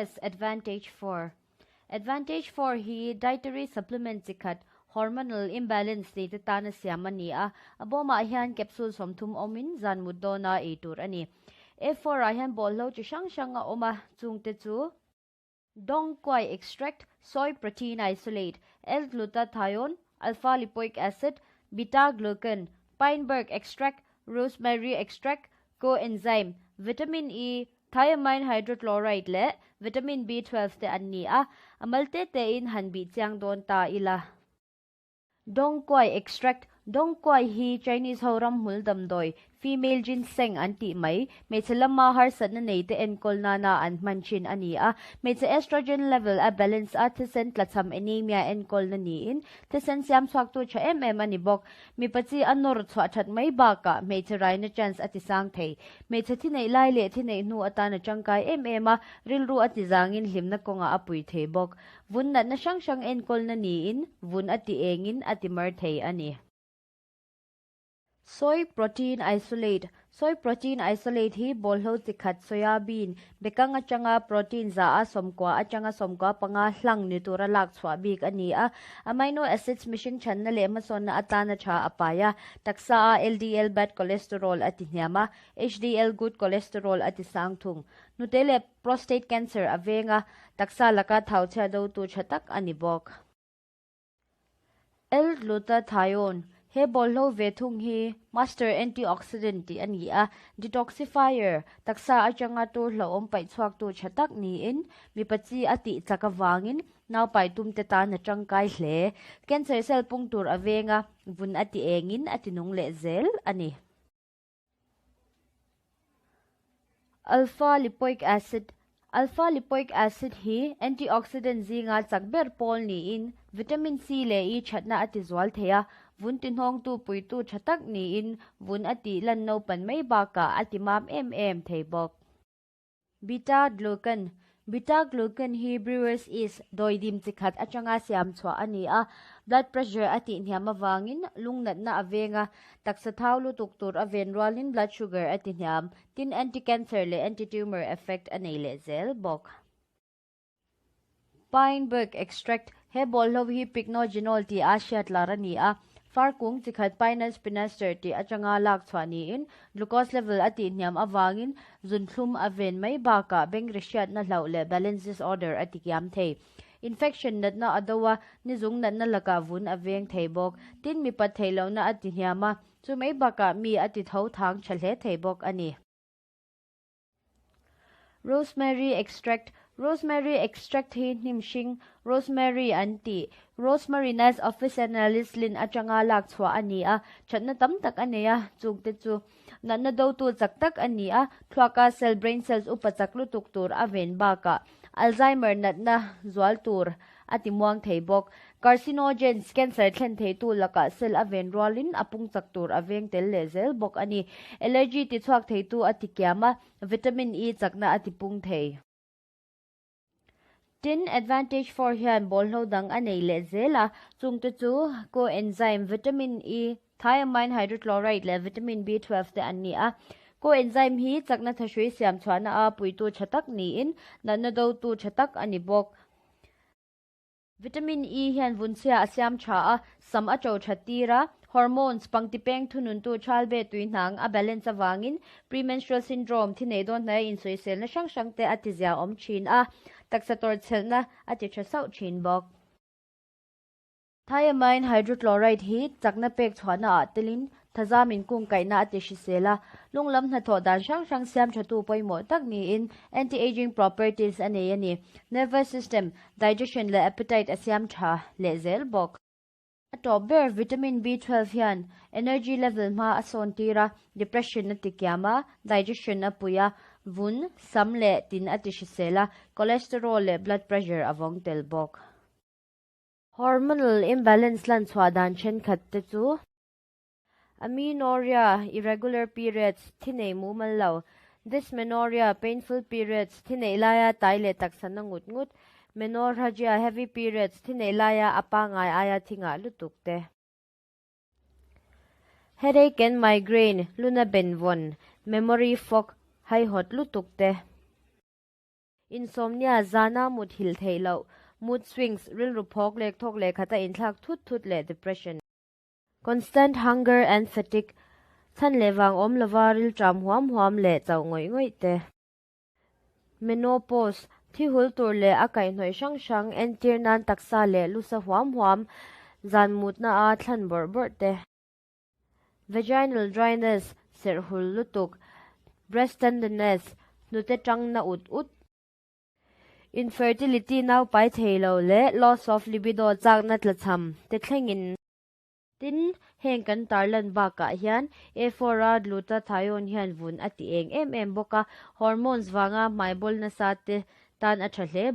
Stress Advantage For Advantage For hi dietary supplement chi khat, hormonal imbalance nei te tana siam a ni a, a bawmah hian capsule 30 awmin zan mut dawna ei tur a ni. A4 ah hian bawlhlo chi hrang hrang a awm a, chungte chu. Dong Quai extract, soy protein isolate, L-glutathione, alpha lipoic acid, beta glucan, pine bark extract, rosemary extract, coenzyme, vitamin E, thiamine hydrochloride leh vitamin B12 te an ni a, a mal te tein han bih chiang dawn ta ila. Dong Quai extract, Dong Quai hi Chinese ho ramhmul damdawi, female ginseng an tih mai, hmeichhe lama harsatna nei te enkawl nana an hman thin a ni a. Hmeichhe estrogen level a balance a, thisen tlachham anemia enkawlna niin, thisen siam chhuaktu tha em em a ni bawk. Mipa chi a nawr chhuah that mai bakah hmeichhe raina chance a tisang thei. Hmeichhe thi neih lai leh thi neih hnu atan a tangkai em em a, rilru a tizangin hlimna kawngah a pui thei bawk. Vun natna hrang hrang enkawlna niin vun a ti engin a ti mar thei a ni. Soy protein isolate, Soy protein isolate hi bawlhlo chi khat soya bean, bekang atanga protein 110 atanga 95 hlang ni tura lak chhuah bik a ni a. Amino acids mihring chhanna leh hmasawnna atana tha a pai a, taksa a LDL bad cholesterol a ti hniam a, HDL good cholesterol a ti sang thung. Hnute leh Prostate cancer a veng a, taksa laka thau chhia dotu tha tak a ni bawk. L-glutathione, He bawlhlo ve thung hi master antioxidant tih a ni a, detoxifier, taksa atanga tur hlauhawm paih chhuaktu tha tak niin, mipa chi a tih chak avangin naupai tumte tan a tangkai hle. Cancer cell pung tur a veng a, vun a ti engin a ti nung leh zel a ni. Alpha lipoic acid, Alpha lipoic acid hi antioxidant zinga chak ber pawl niin vitamin C leh E thatna a ti zual thei a, vun ti hnawngtu puitu tha tak niin vun a tih lan naupan mai bakah a ti mam em em thei bawk. Beta glucan, Beta glucan hi Brewer's yeast, dawidim chi khat atanga siam chhuah a ni a, blood pressure a tihhniam avangin lungnatna a veng a, taksa thau lutuk tur a ven rualin blood sugar a tihhniam, tin anti-cancer leh anti-tumor effect a nei leh zel bawk. Pine bark extract, He bawlhlo hi pycnogenol tih a hriat lar a ni a, far kung chi khat Pinus pinaster tih atanga lak chhuah niin glucose level a tihhniam avangin zunthlum a ven mai bakah beng ri hriatna hlauh leh balance disorder a tikiam thei. Infection natna a do a, nizung natna lakah vun a veng thei bawk. Tin, mipat theih lohna a tihniam a, chu mai bakah mi a ti tho thang tha hle thei bawk a ni. Rosemary extract, Rosemary extract hi hnim hring, rosemary an tih, Rosmarinus officinalis lin atanga lak chhuah a ni a, thatna tam tak a nei a, chungte chu natna dotu chak tak a ni a, thluaka cell, brain cells, upa chak lutuk tur a ven bakah Alzheimer natna zual tur a ti muang thei bawk. Carcinogens, cancer thlen theitu lakah cell a ven rualin a pung chak tur a veng tel leh zel bawk a ni. Allergy ti chhuak theitu a ti kiam a, vitamin E chakna a ti pung thei. Tin, Advantage 4 hian bawlhlo dang a nei leh zel a, chungte chu coenzyme, vitamin E, thiamine hydrochloride leh vitamin B12 te an ni a. Coenzyme hi chakna thahrui siam chhuahna a puitu tha tak niin natna dotu tha tak a ni bawk. Vitamin E hian vunchhia a siam tha a, sam a to that tir a, hormones, pangti peng thununtu chalbe tuihnang a balance avangin premenstrual syndrome, thi nei dawn hnaia insawiselna hrang hrang te a ti zia awm thin a, taksa tawrhchhelhna a ti tha sauh thin bawk. Thiamine hydrochloride hi chakna pek chhuahna ah telin thazamin kungkaihna a ti hrisel a, lunglam hnathawh dan hrang hrang siam thatu pawimawh tak niin anti-aging properties a nei a ni. Nervous system, digestion leh appetite a siam tha leh zel bawk. A tawp ber vitamin B12 hian energy level hma a sawn tir a, depression a ti kiam a, digestion a pui a, vun, sam leh tin a ti hrisel a, cholesterol leh blood pressure a vawng tel bawk. Hormonal imbalance lan chhuah dan thenkhat te chu. Amenorrhea, irregular periods, thi nei mumal lo, Dysmenorrhea, painful periods, thi neih laia tai leh taksa na ngut ngut, Menorrhagia, heavy periods, thi neih laia a pangngai aia thi ngah lutuk te. Headache and migraine, luna benvawn, memory fog, haihawt lutuk te. Insomnia, Zana mut hilh theih loh, mood swings, rilru phawk lek thawk leh khata inthlak thut thut leh depression. Constant hunger and fatigue, Chhan leh vang awm lova rilṭam huam huam leh chauh ngawih ngawih te. Menopause, Thi hul tur leh a kaihhnawih hrang hrang entir nan taksa leh lusa huam huam, zan mutna a thlan bawrh bawrh te. Vaginal dryness, serh hul lutuk, breast tenderness, hnute tang na ut ut. Infertility nau pai thei lo leh loss of libido chakna tlachham te thlengin. Tin, heng kan tarlan bakah hian A4 a glutathione hian vun a ti eng em em bawk a, hormones vanga hmai bawl nasa te tan a tha hle.